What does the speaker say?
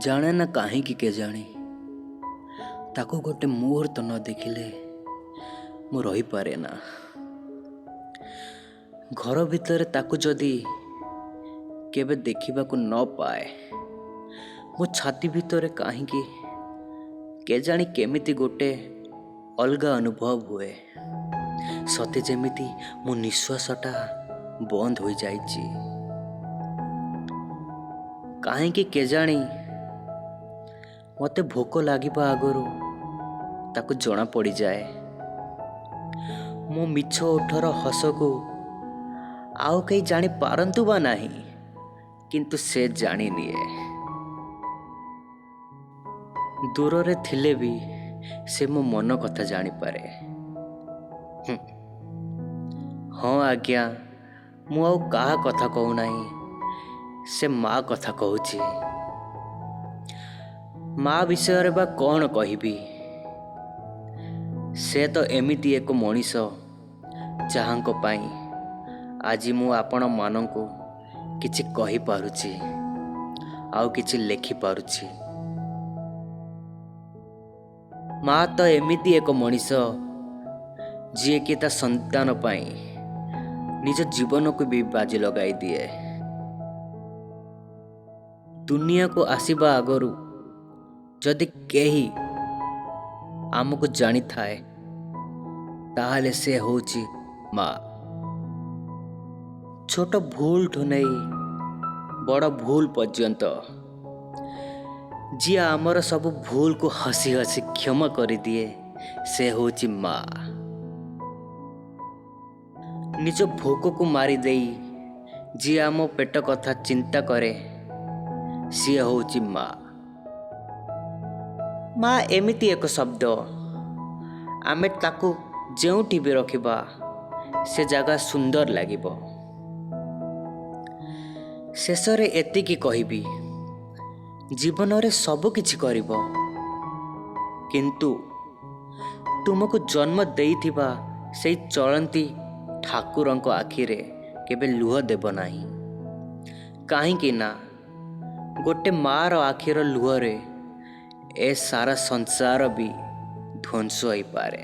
ଜାଣେ ନା କାହିଁକି କେଜାଣି, ତାକୁ ଗୋଟେ ମୁହୂର୍ତ୍ତ ନ ଦେଖିଲେ ମୁଁ ରହିପାରେ ନା। ଘର ଭିତରେ ତାକୁ ଯଦି କେବେ ଦେଖିବାକୁ ନ ପାଏ, ମୋ ଛାତି ଭିତରେ କାହିଁକି କେଜାଣି କେମିତି ଗୋଟେ ଅଲଗା ଅନୁଭବ ହୁଏ, ସତେ ଯେମିତି ମୋ ନିଶ୍ୱାସଟା ବନ୍ଦ ହୋଇଯାଇଛି। କାହିଁକି କେଜାଣି ମୋତେ ଭୋକ ଲାଗିବା ଆଗରୁ ତାକୁ ଜଣା ପଡ଼ିଯାଏ। ମୋ ମିଛ ଓଠର ହସକୁ ଆଉ କେହି ଜାଣିପାରନ୍ତୁ ବା ନାହିଁ, କିନ୍ତୁ ସେ ଜାଣିନିଏ। ଦୂରରେ ଥିଲେ ବି ସେ ମୋ ମନ କଥା ଜାଣିପାରେ। ହଁ ଆଜ୍ଞା, ମୁଁ ଆଉ କାହା କଥା କହୁନାହିଁ, ସେ ମା କଥା କହୁଛି। ମା ବିଷୟରେ ବା କ'ଣ କହିବି? ସେ ତ ଏମିତି ଏକ ମଣିଷ ଯାହାଙ୍କ ପାଇଁ ଆଜି ମୁଁ ଆପଣମାନଙ୍କୁ କିଛି କହିପାରୁଛି ଆଉ କିଛି ଲେଖିପାରୁଛି। ମା ତ ଏମିତି ଏକ ମଣିଷ ଯିଏକି ତା ସନ୍ତାନ ପାଇଁ ନିଜ ଜୀବନକୁ ବି ବାଜି ଲଗାଇ ଦିଏ। ଦୁନିଆକୁ ଆସିବା ଆଗରୁ ଯଦି କେହି ଆମକୁ ଜାଣିଥାଏ, ତାହେଲେ ସେ ହେଉଛି ମା। ଛୋଟ ଭୁଲଠୁ ନେଇ ବଡ଼ ଭୁଲ ପର୍ଯ୍ୟନ୍ତ ଯିଏ ଆମର ସବୁ ଭୁଲକୁ ହସି ହସି କ୍ଷମା କରିଦିଏ, ସେ ହେଉଛି ମା। ନିଜ ଭୋକକୁ ମାରିଦେଇ ଯିଏ ଆମ ପେଟ କଥା ଚିନ୍ତା କରେ, ସିଏ ହେଉଛି ମା। ମା ଏମିତି ଏକ ଶବ୍ଦ, ଆମେ ତାକୁ ଯେଉଁଠି ବି ରଖିବା ସେ ଜାଗା ସୁନ୍ଦର ଲାଗିବ। ଶେଷରେ ଏତିକି କହିବି, ଜୀବନରେ ସବୁ କିଛି କରିବ, କିନ୍ତୁ ତୁମକୁ ଜନ୍ମ ଦେଇଥିବା ସେଇ ଚଳନ୍ତି ଠାକୁରଙ୍କ ଆଖିରେ କେବେ ଲୁହ ଦେବ ନାହିଁ। କାହିଁକି ନା ଗୋଟେ ମାଆର ଆଖିର ଲୁହରେ ଏ ସାରା ସଂସାର ବି ଧ୍ୱଂସ ହୋଇପାରେ।